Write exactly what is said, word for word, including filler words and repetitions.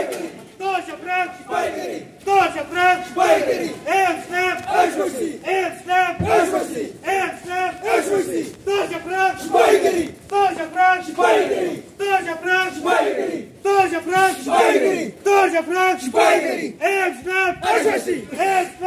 Sipai giri. To shaphrang. Sipai giri. To shaphrang. Sipai giri. A F snap. S Y C. A F snap. S Y C. A F snap. S Y C. To shaphrang. Sipai giri. To shaphrang. Sipai giri. To shaphrang. Sipai giri. To shaphrang. Sipai giri. To shaphrang. Sipai giri. A F snap. S Y C. A F